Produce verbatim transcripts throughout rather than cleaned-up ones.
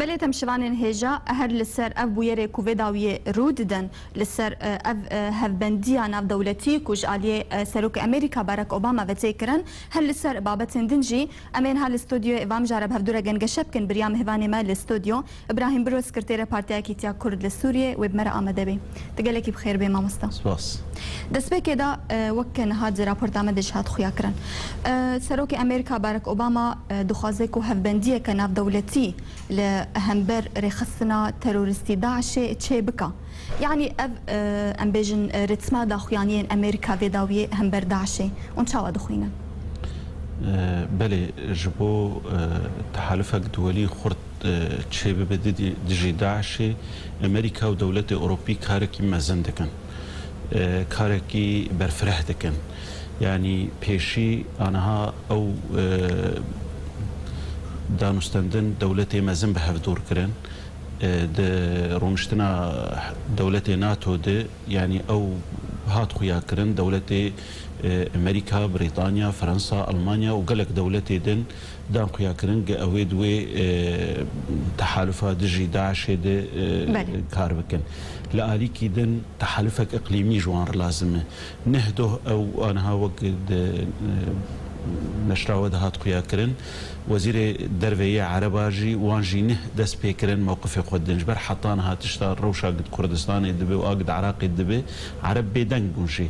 Belê, temşivanên hêja, her li ser ev bûyerê ku vê dawiyê rû didin, li ser, e, ev, e, hevbendiya navdewletî ku ji aliyê, e, Serokê Amerîka Barack Obama ve tê kirin, her li ser babetên din jî, em ê niha li stûdyoyê va mijare bi hevdû re gengeşe bikin bi riya mêvanê me li stûdyo, Îbrahîm Biro, Sekreterê Partiya Yekîtiya Kurd li Sûriyê, wê bi me re amade bê. Tu gelekî bi xêr bê, mamosta. Spas. Destpêkê de, e, wek niha di raporta me de jî hat xuya kirin. E, Serokê Amerîka Barack Obama, e, dixwaze ku hevbendiyeke navdewletî li hember rêxistina terorîstî DAIŞê çê bika. Yanî ev, e, em bêjin, e, ritma daxuyaniyên Amerîka vê dawiyê hember DAIŞê. Hûn çawa dixwînin? E, belê, ji bo, e, tehalifek duwelî xurt, e, çê bibe didî-, dijî DAIŞê, Amerîka û dewletê Ewropî karekî mezin dikin. E, karekî berfireh dikin. Yanî pêşî aniha ew, e, danûstendin dewletê mezin bi hevdûr kirin. E, di rûniştina dewletê NATO de, yanî ew hat xuya kirin, dewletê, e, Amerîka, Brîtanya, Fransa, Almanya û gelek dewletê din dan xuya kirin ku ew ê di wê, e, tehalufa dijî DAIŞê de, e, Belê. kar bikin. Li alîkî din tehalufek iqlîmî ji wan re lazim e. Neh doh ew aniha wek di, e, neşra we de hat xuya kirin. Wezîrê derve yê Ereba jî, wan jî neh dest pê kirin mewqifê xwe din. Ji ber heta niha tişta rewşa gid Kurdistanê dibe û a gid Iraqê dibe, Ereb bêdeng bûn jî.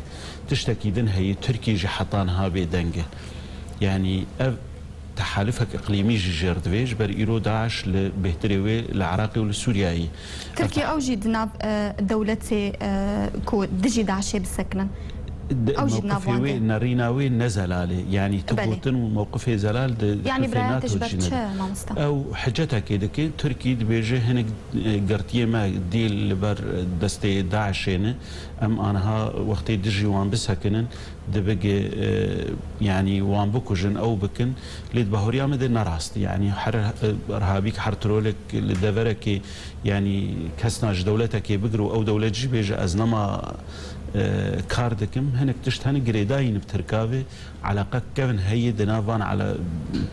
Tiştekî din heye, Tirkî jî heta niha bêdeng e. Yanî ev tehalifek iqlîmî jî jêr divê, ji ber îro DAIŞ li bêhtirê wê li Iraqê û li Sûriyeyê. Tirkiye ew jî di nav, e, dewletê, e, ku dijî DAIŞê bisekinin. Ew jî di nav mewqifê wan wê, de. Nerîna wê ne zelal e. Yanî tu Belê. gotin û mewqifê zelal di, di Yanî hilfê birayete NATO ji ber de jî çi, nede. Mamosta? Ew hicetekê dike, Tirkî dibêje hinek, e, girtiyê me dîl li ber destê DAIŞê ne. Em aniha wextê dijî wan bisekinin, dibe ge, e, yanî wan bikujin, ew bikin. Lê di bahuriya me de ne rast. Yanî her, e, irhabîk, her trolek li deverekê, yanî kesna ji dewletekê bigir û ew dewlet jî bêje ez nema, e, kar dikim. Hinek tişt hene girêdayî ne bi Tirka ve. Eleqek kevin heye di nav van ele-,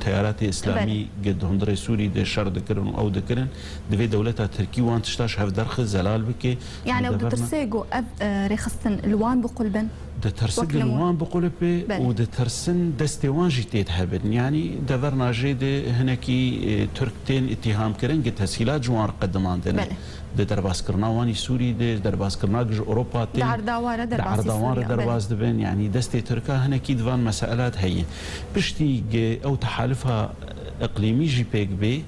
teyaratê îslamî Belê. ge di hundirê Sûrî de şer dikirin û ew dikirin. Divê dewleta Tirkî wan tişta ji hev derxe, zelal bike. Yanî ew Deverna- ditirsê ku ev, e, rêxistin li wan biqulbin? Ditirsik Wek li nimûne. wan biqulip be Belê. û ditirsin destê wan jî tê de hebin. Yanî deverna jê de hinekî, e, Tirk tên îtîham kirin, gi tesîlat ji wan re qedimandine. Belê. Di derbaskirina wan î Sûrî de, derbaskirina gi ji Ewropa tên, Di erda wan re di derbasî erda wan re Sûrî, derbas belê. dibin. Yanî destê Tirka hinekî di van meselat heye. Piştî gi ew tehalifa iqlîmî jî pêk bê,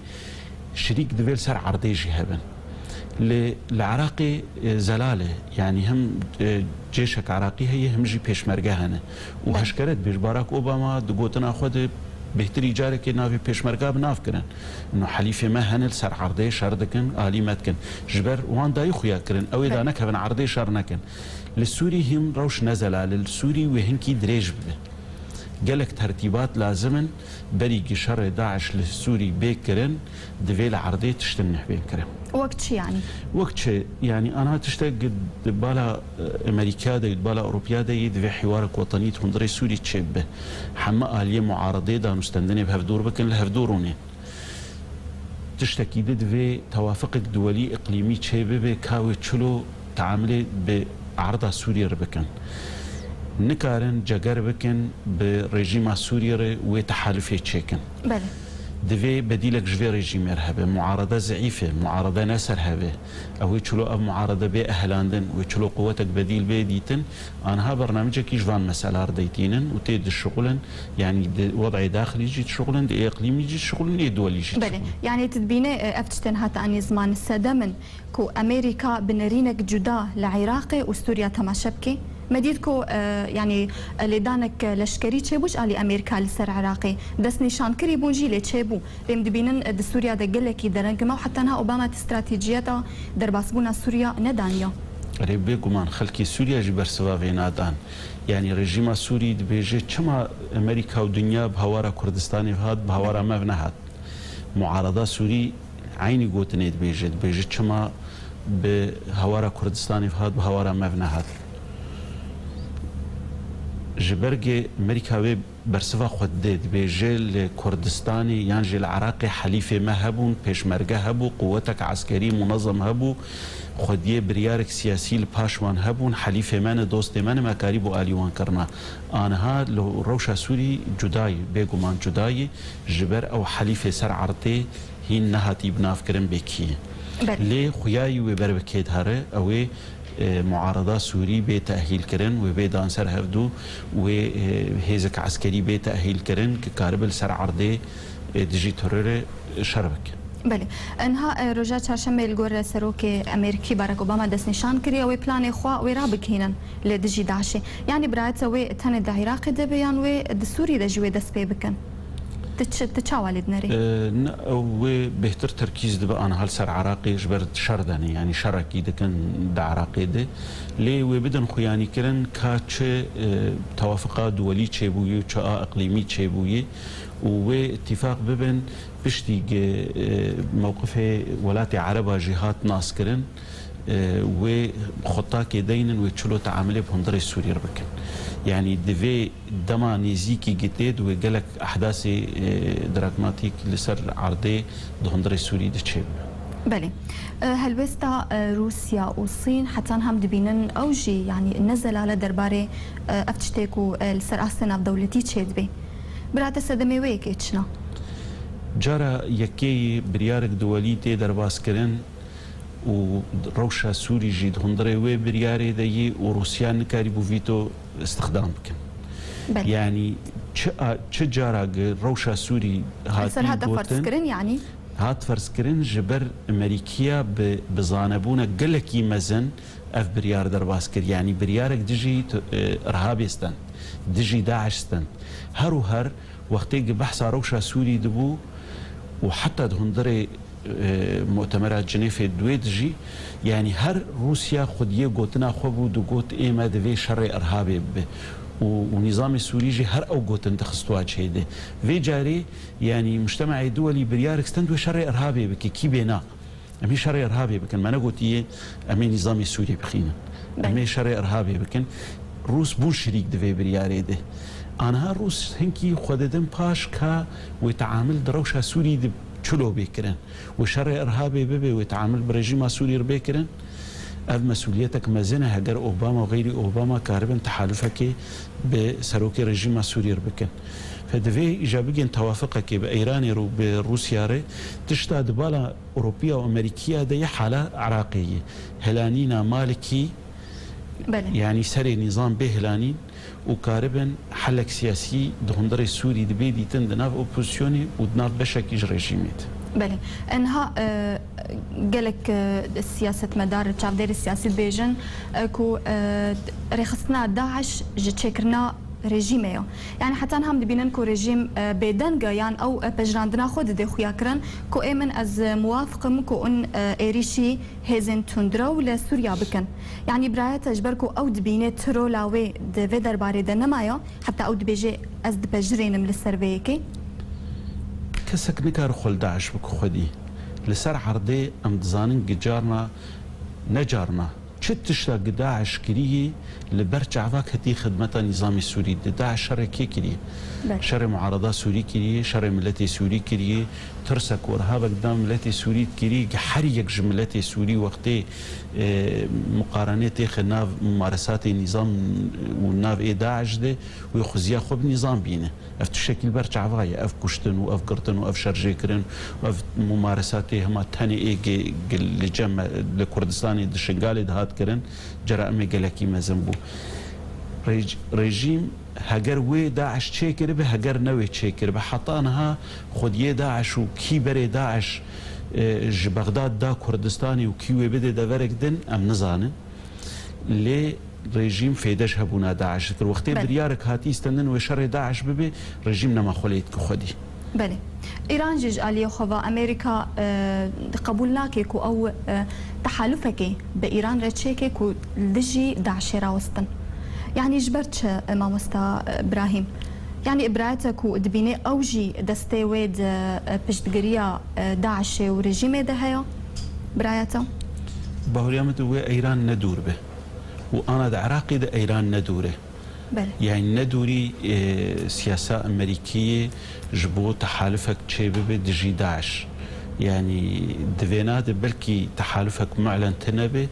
şirîk divê li ser erdê jî hebin. Li, li Iraqê, e, zelal e. Yanî hem, e, cêşek Iraqî heye, hem jî pêşmerge hene. Û Belê. heşkere dibêj, Barack Obama di gotina xwe de bêhtirî carekê navê pêşmerga bi nav kirin. Ino helîfê me hene li ser erdê şer dikin, alî me dikin. Ji ber wan dayî xuya kirin, ew ê Belê. danekevin erdê şer nekin. Li Sûrî hîn rewş ne zelal e, li Sûrî wê hinkî dirêj bibe. Gelek tertîbat lazim in, berî gi şerê DAIŞ li Sûrî bê kirin, divê li erdê tiştin neh bên kirin. Wek çi yanî? Wek çi? Yanî, anha tiştek di bala, e, Amerîka de, di bala Ewropiya de yê divê hîwarek wetenî di hundirê Sûrî çêbibe. Heme aliyê muaredê danûstendinê bi hevdûr bikin, li hevdûr rûnên. Tiştekî di divê tewafiqek duwelî, iqlîmî çêbibe, ka wê çilo teamilê bi erda Sûriyê re bikin. Nikarin ceger bikin bi rejîma Sûriyê re wê tehalifê çêkin. Belê. Divê bedîlek ji vê rejîmê re hebe. Muarede zeîf e, muarede ne ser hev e. Ew ê çilo ev muarede bê ehelandin, wê çilo quwetek bedîl bê dîtin. Anha bernamecekî ji van mesela re deytînin û tê dişixulin, yanî di wed'ê daxilî jî dişixulin, di ê iqlîmî jî dişixulin, ê duwelî jî Belê. dişixulin. Yanî tu dibîne, e, ev tiştên hate anî ziman sedem in ku Amerîka bi nerînek cuda li Iraqê û Sûriya temaşe bike? Me dît ku, e, yanî, e, lêdanek leşkerî çêbû ji alî Amerîka li ser Iraqê. Destnîşankirî bûn jî lê çêbû. Lê em dibînin, e, di Sûriya de gelekî dereng me û heta niha Obama di stratejiyeta derbasbûna Sûriya nedaniya. Erê, bêguman xelkê Sûriya jî bersiva vê nadan. Yanî rejîma Sûrî dibêje, çima Amerîka û dinya bi hawara Kurdistanê hat, bi hawara me nehat? Muarada Sûrî eynî gotinê dibêje, dibêje, çima bi hawara Kurdistanê hat, bi hawara me nehat? Ji ber ku Amerîka wê bersiva xwe dide, dibêje li Kurdistanê yan jî li Iraqê helîfê me hebûn, pêşmerge hebû, quwetek eskerî munezem hebû, xwediyê biryarek siyasî li paş wan hebûn, helîfê me ne, dostê me ne, me karîbû alî wan kirina. Aniha li rewşa Sûrî cuda ye, bêguman cuda ye, ji ber ew helîfê ser erdê hîn nehatî binavkirin bê kî ye. Belê. Lê xuyayî wê ber bi kê dihare, ew ê, e, muarada Sûrî bê tehîlkirin, wê bê dan ser hevdû, wê, e, hêzek eskerî bê tehîlkirin, ki karibe li ser erdê, e, dijî terorê şer bike. Belê. Niha, e, roja çarşemê li gor serokê Amerîkî Barack Obama destnîşan kiriye, wê planê xwe wê rabigihînin li dijî DAIŞê. Yanî birayeta wê tenê di Iraqê de be yan wê di Sûrî de jî wê dest pê bikin? Tu çi, tu çawa lê dinerî? E, ne, ew wê bêhtir terkîz dibe aniha li ser Iraqê, ji ber şer de ne, yanî şerekî dikin di Iraqê de. Lê wê bidin xuyanîkirin ka çi, e, tewafiqa duwelî çêbûye û çi a iqlîmî çêbûye û wê îtîfaq bibin piştî ku, e, mewqifê welatê Ereba jî hat naskirin. E, wê xutakê deynin, wê çilo teamilê bi hundirê Sûrî re bikin. Yanî di vê dema nêzîkî gitê, di wê gelek ehdasê, e, dragmatîk li ser erdê di hundirê Sûrî de çêbibe. Belê. E, helwêsta, e, Rûsya û Sîn hetan hem dibînin ew jî, yanî ne zelale derbarê, e, ev tiştê ku, e, li ser astê navdewletî çêdibê. Birate sedemê wê yekê çi ne? Cara yekê yê biryarek duwelî tê derbaskirin, û rewşa Sûrî jî di hundirê wê biryarê de yî û Rûsya nikarîbû vîto îstixdam bikin. Belê. Yanî çi a-, çi cara gi rewşa Sûrî hatî gotin, ser hate ferzkirin, yanî? Hat ferzkirin ji ber Amerîkiya bi, bi zanebûna gelekî mezin ev biryar derbas kir. Yanî biryarek dijî tu-, e, irhabê stend, dijî DAIŞ stend. Her û her wextê gi behsa rewşa Sûrî dibû û heta di hundirê e, Mu'temera Cinêfê duê dijî, yanî her Rûsya xwediyê gotina xwe bû, digot, ê me divê şerê irhabê bibe. Û, û nîzamê Sûrî jî her ew gotin dixistuwa cihê de. Vê carê, yanî mujtemaê duwelî biryarek stend wê şerê irhabê bike, kî bê na. Em ê şerê irhabê bikin. Me negotiye em ê nîzamê Sûrî bixînin. Em Belê. ê şerê irhabê bikin. Rûs bûn şirîk di vê biryarê de. Aniha Rûs hinkî xwe didin paş ka wê teamil di rewşa Sûrî de çilo bê kirin. Wê şerê irhabê bibe, wê teamil bi rejîma Sûrî re bê kirin. Ev mesûliyetek mezin e, heger Obama û xeyrî Obama karibin tehalufekê bi serokê rejîma Sûrî re bikin. Fe divê îja bigên tewafiqekê bi Îranê re û bi Rûsya re, tişta di bala Ewropiya û Amerîkiya de ye hala Iraqê ye. Hilanîna Malikî, Belê. yanî serê nîzam bê hilanîn, û karibin helek siyasî di hundirê Sûrî de bê dîtin di nav opozisyonê û di nav beşekî ji rejîmê de. Belê. Niha, e, gelek, e, siyasetmedar, çavdêrê siyasî dibêjin, e, ku, e, rêxistina DAIŞ ji çêkirina rejîmê ye. Yanî heta niha em dibînin ku rejîm, e, bêdeng e yan ew, e, pejirandina xwe dide xuyakirin ku ê min ez, e, muwafiq im ku hûn, e, êrîşî hêzên tundrew li Sûriya bikin. Yanî birayeta ji ber ku ew dibîne tu rola wê di vê derbarê de nemaye, heta ew dibêje ez dipejirînim li ser vê yekê? Kesek nikare xwe li DAIŞ bike xwedî. Li ser erdê em dizanin ku carna, ne carna, çi tişta ku DAIŞ kiriye li ber çava ketî xidmeta nîzamê Sûrî de. DAIŞ şerê kê kiriye? Belê. Şerê muarada Sûrî kiriye, şerê miletê Sûrî kiriye, tirsek û irhabek di nav miletê Sûrî kiriye, ku her yek ji miletê Sûrî wextê, e, muqarenê têxe nav mumaresatê nîzam û nav ê DAIŞ de, wê xuziya xwe bi nîzam bîne. Ev tiştekî li ber çava ye, ev kuştin û ev girtin û ev şerjêkirin û ev mumaresatê hema tenê ê ge-, ge-, li cem me, li Kurdistanê di Şingalê de hat kirin, ceraimê gelekî mezin bû. Rej-, rejîm heger wê DAIŞ çêkiribe, heger ne wê çêkiribe, heta niha xwediyê DAIŞ û kî berê DAIŞ, e, ji Bexdad da Kurdistanê û kî wê bide deverek din, em nizanin. Lê rejîm fêde ji hebûna DAIŞ dikir. Wextê Belê. biryarek hatî stendin wê şerê DAIŞ bibe, rejîm nema xwe lê dike xwedî. Belê. Îran jî ji aliyê xwe ve Amerîka, e, qebûl nake ku ew, e, tehalufekê bi Îran re çêke ku li dijî DAIŞê rawistin. Yanî ji ber çi, e, mamosta, e, Brahîm? Yanî birayete ku dibîne ew jî destê wê di, e, piştgiriya, e, DAIŞê û rejîmê de heye? Birayete? Bahuriya min tu wê Îran ne dûr be. Û ana di Iraqê de Îran ne dûr e. Belê. Yani ne dûrî, e, siyasa Amerîkiyê ji bo tehalifek çêbibe dijî DAIŞ. Yani di vêna de belkî tehalifek mu'len tine be,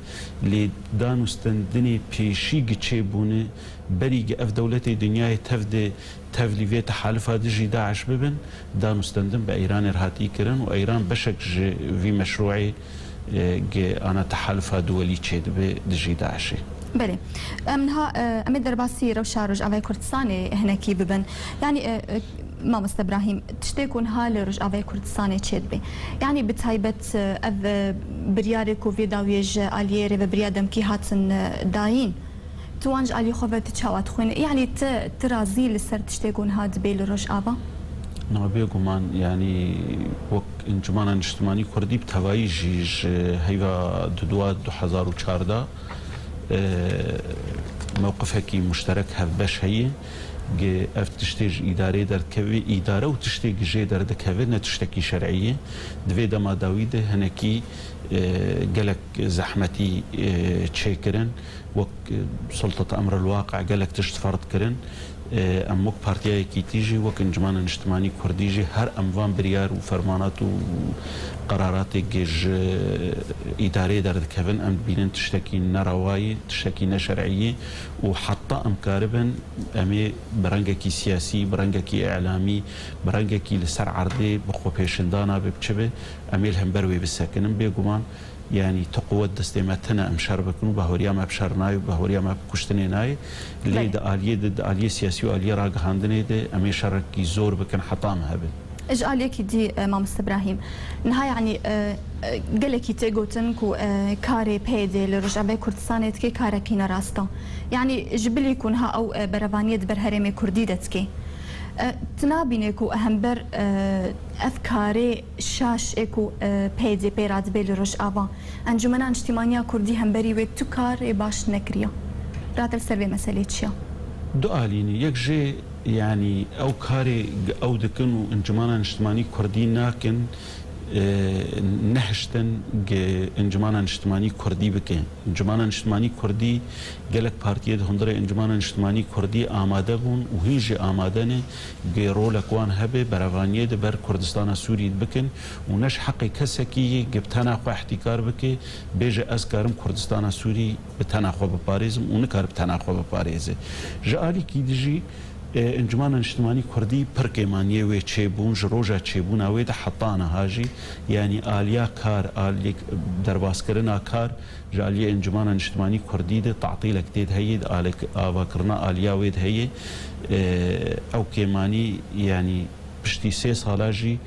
lê danûstendinê pêşî gi çêbûne, berî gi ev dewletê dinyayê tev de tevlî vê tehalifa dijî DAIŞ bibin, danûstendin bi Îranê re hatî kirin û Îran beşek ji vî meşrûê, e, gi ana tehalifa duwelî çêdibe dijî DAIŞê. Belê. Em niha, e, em ê derbasî rewşa Rojavayê Kurdistanê hinekî bibin. Yanî, e, e, Mamoste Brahîm, tiştê ku niha li Rojavayê Kurdistanê çêdibe. Yanî bi taybet, e, ev, e, biryarê ku vê dawiyê ji aliyê rêvebiriya demkî hatin, e, dayîn, tu wan ji alî xwe ve tu çawa dixwînî? Yanî tu, tu razî li ser tiştê ku niha dibê li Rojava? Na, bêguman, yanî wek Encûmena Niştimanî Kurdî bi tevayî jî ji heyva dudua du hezar û çardeh, e, mewqifekî muşterek hevbeş heye. Gi ev tiştê ji îdareyê derdikeve, îdare û tiştê gi jê derdikeve ne tiştekî şer'î ye. Di vê dema dawî de hinekî, e, gelek zehmetî, e, çêkirin. Wek, e, sultet emril waqi gelek tişt ferz kirin. E, em wek Partiya Yekîtî jî, wek Encûmena Niştimanî Kurdî jî her em van biryar û fermanat û qeraratê gi ji îdareyê derdikevin, em dibînin tiştekî nerewa ye, tiştekî neşer'î ye û heta em karibin, em ê bi rengekî siyasî, bi rengekî îlamî, bi rengekî li ser erdê, bi xwepêşindana be, bi çi be, em ê li hember wê bisekinin. Bêguman, yanî tu quwet destê me tine em şer bikin û bahweriya me bi şer nayê û bahweriya me bi kuştinê nayê. Lê Belê. di aliyê de, di aliyê siyasî û aliyê ragihandinê de em ê şerekî zor bikin heta em hebin. Ji aliyekî dî, e, Mamoste Brahîm, niha, yanî, e, e, gelekî tê gotin ku, e, karê P Y D li Rojavayê Kurdistanê dike karekî ne rast e. Yanî ji bilî ku niha ew, e, berevaniyê di ber herêmê Kurdî de dike. E, tu nabîne ku hember, e, ev karê şaş ê ku, e, P Y D pê re dibe li Rojava, Encûmena Niştimaniya Kurdî hemberî wê tu karê baş nekiriye? Rate li ser vê meselê çi ye? Du alî ne. Yek jê, yanî ew karê ew dikin û Encûmena Niştimanî Kurdî nakin, e, nehiştin gi Encûmena Niştimanî Kurdî bike. Encûmena Niştimanî Kurdî, gelek partiyê di hundirê Encûmena Niştimanî Kurdî amade bûn û hîn jî amade ne gi rolek wan hebe, berevaniyê di ber Kurdistana Sûrî bikin û ne ji heqê kesekî yê gi bi tena xwe ihtîkar bike, bêje ez karim Kurdistana Sûrî bi tena xwe biparêzim û nikare bi tena xwe biparêze. Ji alîkî di jî, e, Encûmena Niştimanî Kurdî pir kêmaniyê wê çêbûn, ji roja çêbûna wê de heta niha jî, yanî aliya kar, aliyek derbaskirina kar, ji aliyê Encûmena Niştimanî Kurdî de tatîlek tê de heye, di alek-, avakirina aliya wê de heye. E, ew kêmanî, yanî piştî sê sala jî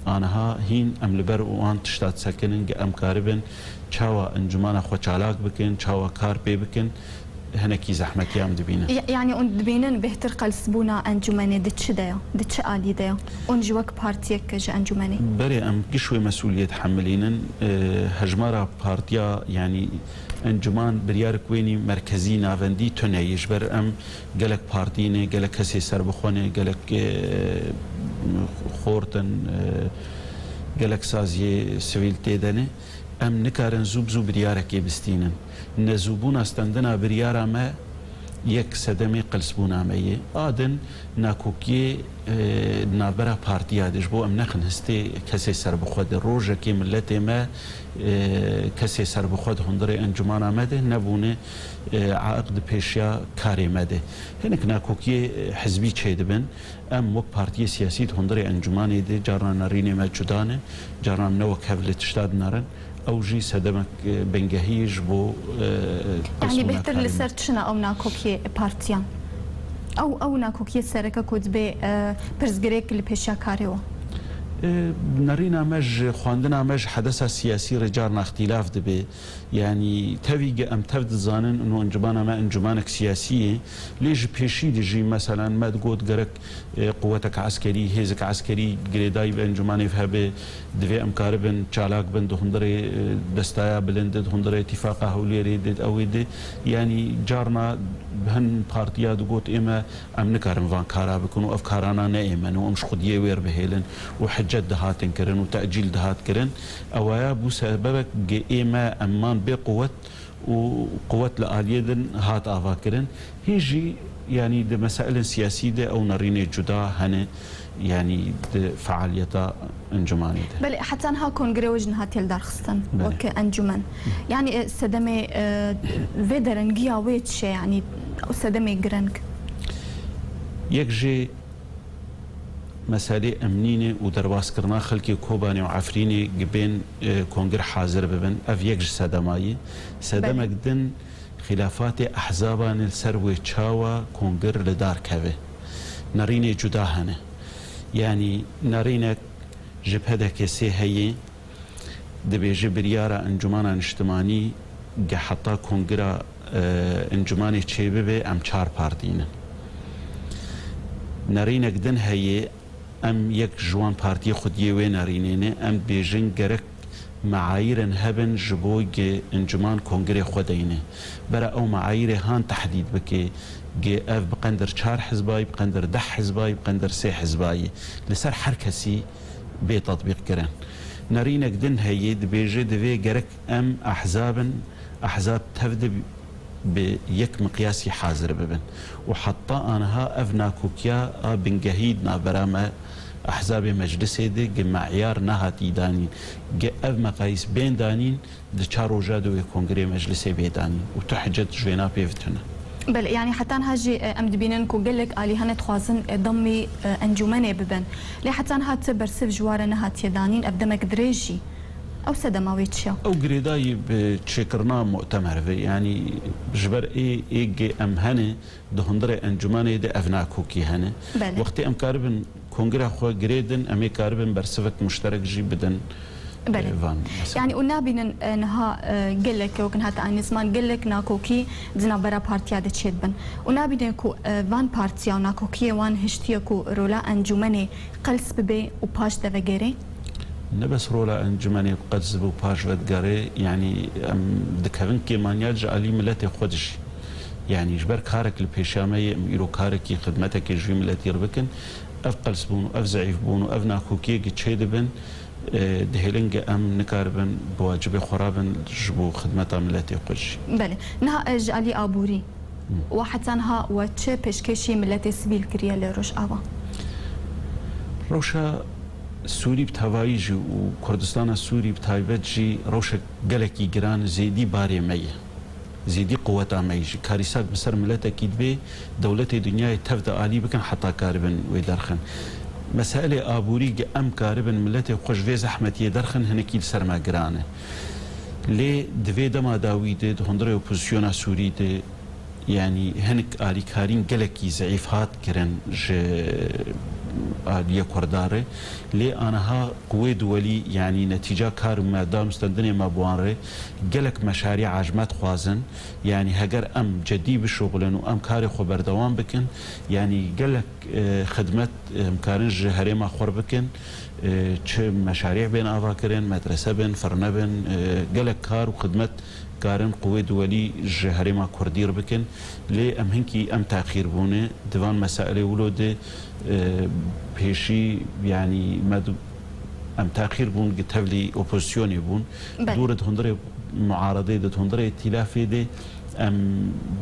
aniha hîn em li ber wan tişta disekinin, ge em karibin çawa encûmena xwe çalak bikin, çawa kar pê bikin, hinekî zehmetiya em dibînin. Ya-, yanî hûn dibînin bêhtir qelsbûna encûmenê di çi de ye, di çi alî de ye? Hûn jî wek partiyek ji encûmenê? Berê em giş wê mesûliyet hemilînin. E, hejmara partiya, yanî encûman biryarek wênî merkezî navendî tune ye. Ji ber em gelek partî ne, gelek kesê serbixwe ne, gelek, e, xort in, e, gelek saziyê sivîl tê de ne. Em nikarin zû bi zû biryarekê bistînin. Nezûbûna stendina biryara me yek sedemê qilsbûna me ye. A din nakokiyê, e, navbera partiya de, ji bo em nexin histê kesê serbixwe de. Rojekê miletê me, e, kesê serbixwe di hundirê encûmana me de nebûne, e, aiq di pêşiya karê me de. Hinek nakokiyê, e, hizbî çêdibin. Em wek partiyê siyasî di hundirê encûmanê de carna nerînê me cuda ne, carna em ne wek hev li tişta dinerin. Ew jî sedemek, e, bingehî ji bo, e, Yanî bêhtir li ser çi ne ew nakokiyê partiyan? Ew, ew nakokiyê sereke ku dibê, e, pirsgirêk li pêşiya karê we? E, nerîna me ji xwendina me ji hedesa siyasî re carna îxtîlaf dibe. Yanî tevî ge em tev dizanin, ino encûmana me encûmanek siyasî ye. Lê ji pêşî de jî, meselen, me digot gerek, e, quwetek eskerî, hêzek eskerî girêdayî bi encûmanê ve hebe, divê em karibin çalak bin di hundirê, e, destaya bilind de, di hundirê Îtîfaqa Hewlêrê de, ew ê de. Yanî carna hin partiya digot, ê me, em nikarin van kara bikin û ev karana ne ê me ne û em ji xwediyê wêr bihêlin û hicet dihatin kirin û tecîl dihat kirin. Ewaya bû sebebek ge ê me em man bê quwet û quwet li aliyê din hat avakirin. Hîn jî, yanî di mesailên siyasî de ew nerînê cuda hene, yanî di fealiyeta encûmanê de. Belê, heta niha kongre we jî niha tê lidarxistin Belê. wek encûmen. Yanî, e, sedemê, e, vê derengiya wê çi ye? Yanî, ew sedemê gireng. Yek jê meselê emnînê û derbaskirina xelkê Kobanê û Efrînê gi bên, e, kongir hazir bibin. Ev yek ji sedema ye. Sedemek Belê. din xîlafatê ehzaban li ser wê çawa kongir li dar keve. Nerînê cuda hene. Yanî nerînek ji P D K'ê heye, dibêje biryara Encûmana Niştimanî ge heta kongira, e, Encûmanê çêbibe, em çar partî ne. Nerînek din heye, em yek ji wan partiyê xwediyê wê nerînê ne, em dibêjin gerek meayîrên hebin ji bo ge Encûman kongirê xwe deyne. Bera ew meayîrê han tehdîd bike, ge ev bi qendir çar hizbayî, bi qendir deh hizbayî, bi qendir sê hizbayî. Li ser her kesî bê tatbîq kirin. Nerînek din heye, dibêje divê gerek em ehzabin, ehzab tev de bi yek miqyasî hazir bibin. Û heta aniha ev nakokiya a bingehî di navbera me ehzabê meclisê de gi meyar nehatî danîn. Gi ev meqayîs bên danîn, di çar roja de wê kongrê meclisê bê danîn û tu hicet ji wêna pê ve tune. Belê, yanî heta niha jî, e, em dibînin ku gelek alî hene dixwazin, e, demî, e, encûmenê bibin. Lê heta niha ti bersiv ji wa re nehatiye danîn, ev demek dirêj jî. Ew sedema wê çi ye? Ew girêdayî bi çêkirina mu'temer ve, yanî ji ber ê, ê ge em hene, di hundirê encûmenê de ev nakokî hene. Belê. Wextê em karibin kongira xwe girêdin, em ê karibin bersivek muşterek jî bidin, Belê. e, van meselê. Yanî û nabînin, e, niha, e, gelek wek niha te anî ziman gelek nakokî di navbera partiya de çêdibin. Û nabînin ku, e, van partiya û nakokiyê wan hiştiye ku rola encûmenê qels bibe û paş de vegere? Ne bes rola encûmenê qels bibe û paş vedigere, yanî em dikevin kêmaniya ji alî miletê xwe de jî. Yanî ji ber karek li pêşiya me ye, em îro karekî, xidmetekê ji wî miletî re bikin. Ev qelsbûn û ev zeîfbûn û ev nakokiyê gi çêdibin, e, dihêlin gi em nikaribin bi wacibê xwe rabin ji bo xidmeta miletê xwe jî. Belê. Niha, e, ji alî aborî, Hı. we heta niha we çi pêşkêşî miletê sivîl kiriye li Rojava? Rewşa Sûrî bi tevayî jî û Kurdistana Sûrî bi taybet jî rewşek gelekî giran zêdî barê me ye. Zêdî quweta me yî jî. Karîsak bi ser miletekî dibe, dewletê dinyayê tev de alî bikin heta karibin wê derxin. Meselê aborî ge em karibin miletê xwe ji vê zehmetiyê derxin, hinekî li ser me giran e. Lê di vê dema dawî de, di hundirê opozisyona Sûrî de, yanî hinek alîkarîn gelekî zeîf hat kirin ji aliyê Kurda re. Lê aniha quwê duwelî, yanî netîca kar û me, danûstendinê me bi wan re gelek meşarî ecme dixwazin. Yanî heger em cedî bişuxulin û em karê xwe berdewam bikin, yanî gelek, e, xidmet, e, em karin ji herêma xwe re bikin. E, çi meşarî bên avakirin, medrese bin, firne bin, e, gelek kar û xidmet karin quwê duwelî ji herêma Kurdî re bikin. Lê em hinkî em texîr bûne di van mesailê wilo de, e, pêşî, yanî me du-, em texîr bûn, gi tevlî opozisyonê bûn. Belê. Dûr di hundirê muaredê de, di hundirê îtîlafê de em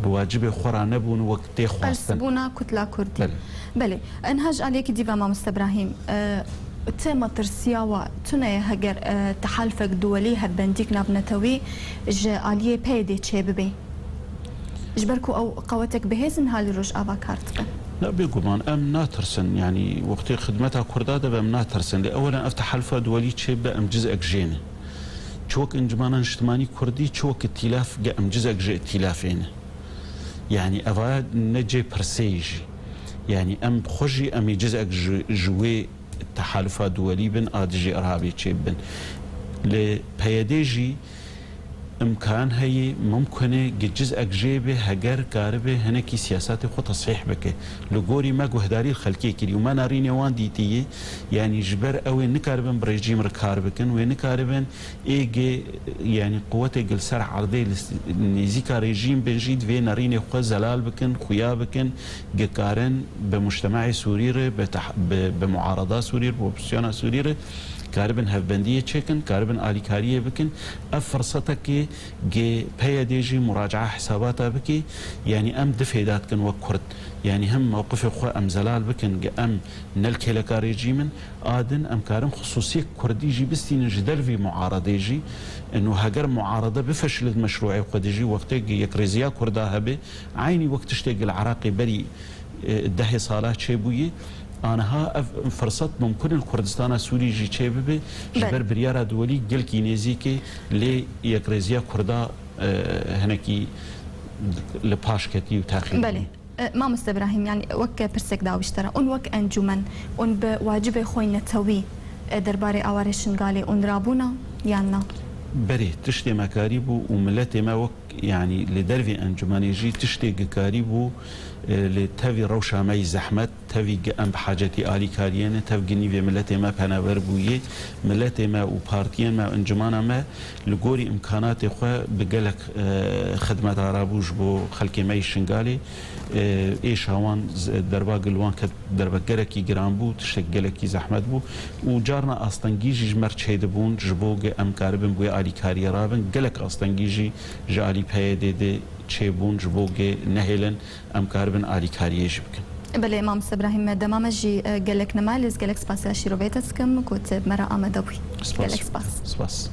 bi wacibê xwe re nebûn wek tê xwestin. Qelsbûna Kutla Kurdî. Belê. Belê. Niha ji aliyekî dî ve, Mamoste Brahîm, e, ti metirsiya we tune ye heger, e, tehalufek duwelî, hevbendîk navnetewî ji aliyê P Y D'ê çêbibe? Ji ber ku ew qewetek bihêz in, niha li Rojava kar dikin. Na, bêguman em natirsin, yanî wextê xidmeta Kurda de be em natirsin. Lê ewelen ev tehalufa duwelî çêbibe, em cizek jê ne. Çi wek Encûmena Niştimanî Kurdî, çi wek îtîlaf, ge em cizek ji îtîlafê ne. Yanî eva ne cê pirsê ye jî. Yanî em xwe jî em ê cizek ji, ji wê tehalufa duwelî bin, a dijî irhabê çêbibin. Li P Y D jî imkan heye, mimkun e, gi cizek jê be, heger karibe hinekî siyasetê xwe tesîh bike. Li gorî me guhdarî li xelkê kirî û me nerînê wan dîtiye, yanî ji ber ew ê nikaribin bi rejîm re kar bikin, wê nikaribin ê ge, yanî quwetê gi li ser erdê li s-, nêzîka rejîm bin jî divê nerînê xwe zelal bikin, xuya bikin, ge karin bi mujtemaê Sûrî re, bi teh-, bi, bi muarada Sûrî re, bi opozisyona Sûrî re karibin hevbendiyê çêkin, karibin alîkariyê bikin. Ev firsetekê gê P Y D jî muracaa hesabata bikê. Yanî em du fêda dikin wek Kurd. Yanî hem mewqifê xwe em zelal bikin, ge em ne li kêleka rejîm in, a din em karin xisûsiyek Kurdî jî bistînin ji dervî muaredê jî. Ino heger muarede bifeşile di meşrûê xwe de jî, wextê ge yekrêziya Kurda hebe, eynî wek tiştê ge li Iraqê berî e, dehê sala çêbûyî, aniha ev firset mumkin in li Kurdistana Sûrî jî çêbibe, ji Belê. ber biryara duwelî gelkî nêzîk e, lê yekrêziya Kurda, e, hinekî li paş ketî û taxîr Belê. bû. E, Mamoste Ibrahîm, yanî wek pirsek dawî ji te re, hûn wek encûmen, hûn bi wacibê xwe netewî, e, derbarê awarê Şingalê hûn rabûna yan na? Berê, tiştê me karî bû û miletê me wek Yanî li dervê encûmenê jî tiştê gi karî bû, e, lê tevî rewşa me yî zehmet, tevî gi em bi hacetî alîkariyê ne, tev gi nîvê miletê me penaber bûyê. Miletê me û partiyên me û encûmana me li gorî îmkanatê xwe bi gelek, e, xidmeta rabû ji bo xelkê me yî Şingalê. E, êşa wan z-, derba gi li wan ket derbe gelekî giran bû, tiştek gelekî zehmet bû û carna astengî jî ji me re çêdibûn, ji bo ge em karibin bi wê alîkariyê rabin, gelek astengî jî ji alî P Y D de çêbûn, ji bo ge nehêlin em karibin alîkariyê jî bikin. Belê, Mamoste Ibrahîm, dema me jî, e, gelek nema, lê ez gelek spasiya şîrovê te dikim, ku tu bi me re amade bûyî. Spas. Gelek spas. Spas.